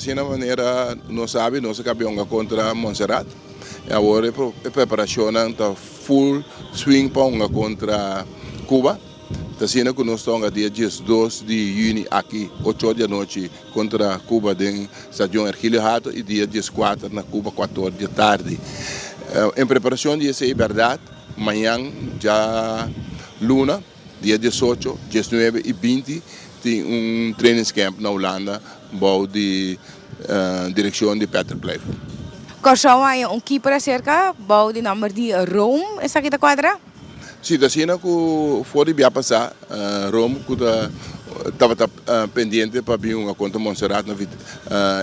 Asina manera nos sabi, nos a caba hunga contra Montserrat y awor e preparacionnan ta full swing pa hunga contra Cuba. Ta asina cu nos ta hunga dia 12 di juni aki 8 or di anochi contra Cuba den Stadion Ergilio Hato y dia 14 na Cuba 4 or di tardi. En preparacion di esey berdad, mañan djaluna, dia 18, 19 y 20 tin un trainingscamp na Hulanda bou di direccion di Patrick Kluivert. Kòrsou haña un keeper aserka bou di nòmber di Rome, esaki ta kuadra? Si, ta asina ku for di bia pasá Rome ku ta tabata pendiente pa bin hunga kontra Montserrat na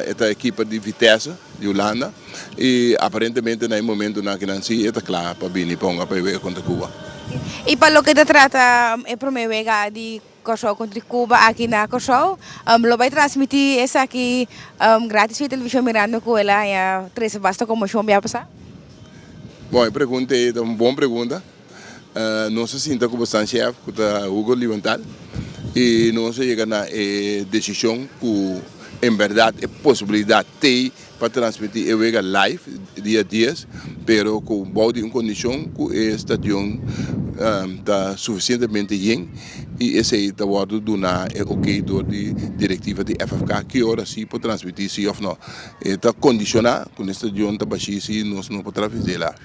e ta e keeper di Vitesse di Hulanda i aparentemente na e momentunan akinan si e ta kla pa bini pa hunga pa e wega kontra Cuba. I pa loke ta trata e promé wega di Kòrsou kontra Cuba aki na Kòrsou, lo bai transmití esaki gratis via televishon mirando ku el a haña trese basta konmoshon bia pasá? Bon, e pregunta ei ta un bon pregunta. Nos a sinta ku bosnan shèf ku ta Hugo Liebenthal i nos a yega na e desishon ku en bèrdat e posibilidat t'ei pa transmití e wega live dia dies, pero ku bou di un kondishon ku e stadion ta sufisientemente yen i esei ta wòrdu duna e okey dor di direktiva di FFK ki ora si por transmití si òf no. E ta kondishoná ku e stadion ta bashí si nos no por transmití live.